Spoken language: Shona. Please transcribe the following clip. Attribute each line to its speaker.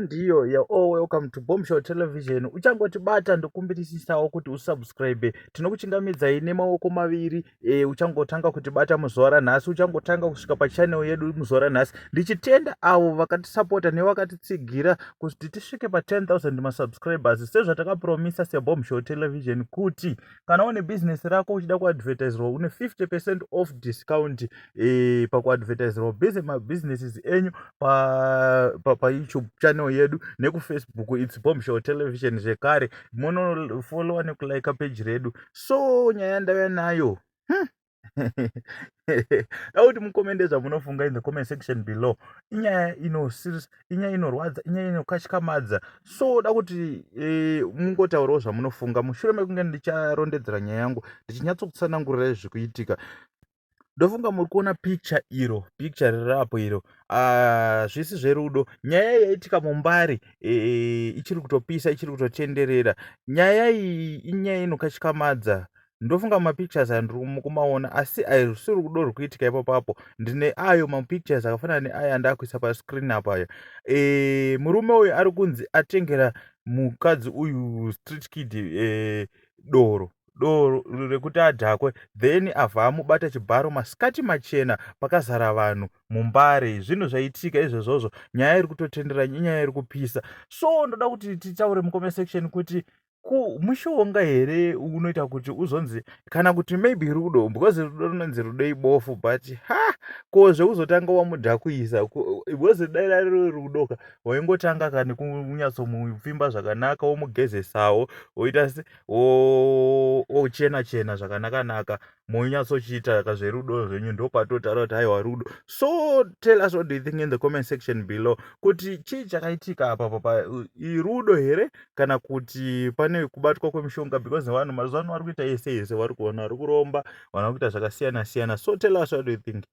Speaker 1: Ndiyo ya all. Welcome to Bombshell Television. Uchangotibata, ndokumbirisisawo kuti usubscribe. Tinokuchingamidzai nemaoko maviri. Uchangotanga kutibata muzuva ranhasi, uchangotanga kusvika pachannel yedu muzuva ranhasi, ndichitenda avo vakatisapota nevakatitsigira kuti tisvike pa10 000 masubscribers, sezvatakapromisa seBombshell Television kuti kana une bhizinesi rako uchida kuadvertiserwa, une 50% off discount pakuadvertiserwa mabusinesses enyu paYouTube pa channel yedu nekuFacebook. It's Bombshell Television zvekare. Munofollowa nekulika page redu. So nyaya ndauya nayo, Da kuti mukomende zvamunofunga in the comment section below. Inyaya inosirisa, inyaya inorwadza, inyaya inokatyamadza. So da kuti mungotaurawo zvamunofunga mushure mekunge ndicharondedzera nyaya yangu, ndichinyatsokutsanangurirai zvikuitika. Ndofunga muri kuona picture iro, picture rirapo iro. Zvisi zverudo. Nyaya yaitika muMbare ichiri kutopisa, ichiri kutotenderera. Nyaya iyi inyaya inokatyamadza. Ndofunga mapictures aya ndiri kumaona, asi haisi rudo ruri kuitika ipapapo. Ndine ayo mapictures akafanana neaya andakuisa pascreen apa. Murume uyu ari kunzi atengera mukadzi uyu, street kid, doro rekuti adhakwe, then abva amubata chibharo masikati machena pakazara vanhu muMbare. Zvinhu zvaitika izvozvozvo. Nyaya iri kutotendera, inyaya iri kupisa. So ndoda kuti titaure mucomment section kuti mushonga here unoita kuti uzonzi, kana kuti maybe rudo, because rudo runonzi rudo ibofu. But ha, ko zvekuzotanga wamudhakwisa? Because dai rari rudo ka, waingotanga ka nekunyatsomupfimba zvakanaka, womugezesawo, woita se ochena chena zvakanaka-naka, monyatsochiita kazverudo zvenyu, ndopatotaura kuti aiwa, rudo. So tell us what do you think in the comment section below, kuti chii chakaitika apa papa? Irudo here kana kuti pane kubatwa kwemishonga? Because vanhu mazuva ano vari kuita yese yese, vari kuona vari kuromba, vanhu vari kuita zvakasiyana siyana. So tell us what do you think.